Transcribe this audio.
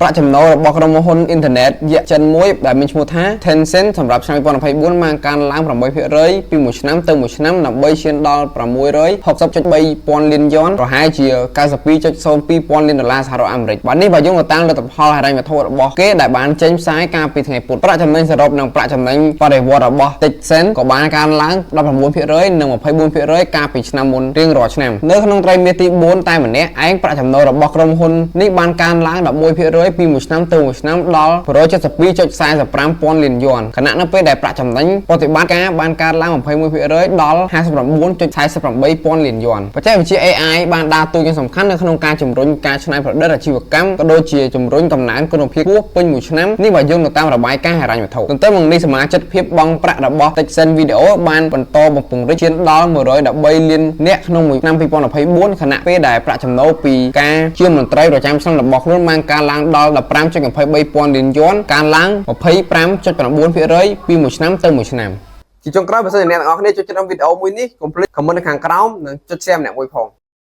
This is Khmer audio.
ប្រាក់ចំណូលរបស់ក្រុមហ៊ុនអ៊ីនធឺណិតយក្សចិនមួយដែលមានឈ្មោះថា Tencent សម្រាប់ឆ្នាំ2024បានកើនឡើង8%ពីមួយឆ្នាំទៅមួយឆ្នាំដើម្បីឈានដល់660.3ពាន់លានយ៉នប្រហែលជា92.02ពាន់លានដុល្លារសហរដ្ឋអាមេរិកបាទនេះបើយើងទៅតាមលទ្ធផលហិរញ្ញវត្ថុរបស់គេដែលបានចេញផ្សាយកាលពីថ្ងៃពុធប្រាក់ចំណេញសរុបនិងប្រាក់ចំណេញបដិវត្តរបស់ Tencent ក៏បានកើនឡើង19%និង24%កាលពីឆ្នាំមុនរៀងរាល់ឆ្នាំនៅក្នុងត្រីមាសទី4តែម្នាក់ឯងប្រាក់ចំណូលរបស់ក្រុមហ៊ុននេះបានកើនឡើង11%ពីមួយឆ្នាំទៅមួយឆ្នាំដល់172.45ពាន់លានយួនខណៈនៅពេលដែលប្រាក់ចំណេញប្រតិបត្តិការបានកើនឡើង21%ដល់59.48ពាន់លានយួនបច្ចេកវិទ្យា AI បានដើរតួយ៉ាងសំខាន់នៅក្នុងការជំរុញការច្នៃប្រឌិតអាជីវកម្មក៏ដូចជាជំរុញកំណើនគុណភាពខ្ពស់ពេញមួយឆ្នាំនេះបើយោងទៅតាមរបាយការណ៍ហិរញ្ញវត្ថុទន្ទឹមនឹងនេះសមាជិកភាពបង់ប្រាក់របស់ Tencent Video បានបន្តបំពង្រីកឈានដល់113លាននាក់ក្នុងមួយឆ្នាំ2024ខណៈពេលដែលប្រាក់ចំណូលពីការជាមន្ត្រីប្រចាំឆ្នាំរបស់ខ្លួនបានកើនឡើងដល់15.23ពាន់លានយួនកើនឡើង25.9%ពីមួយឆ្នាំទៅមួយឆ្នាំជាចុងក្រោយបើសិនជាអ្នកទាំងអស់គ្នាចូលចិត្តវីដេអូមួយនេះកុំភ្លេច comment នៅខាងក្រោមនិងចុច share ម្នាក់មួយផង។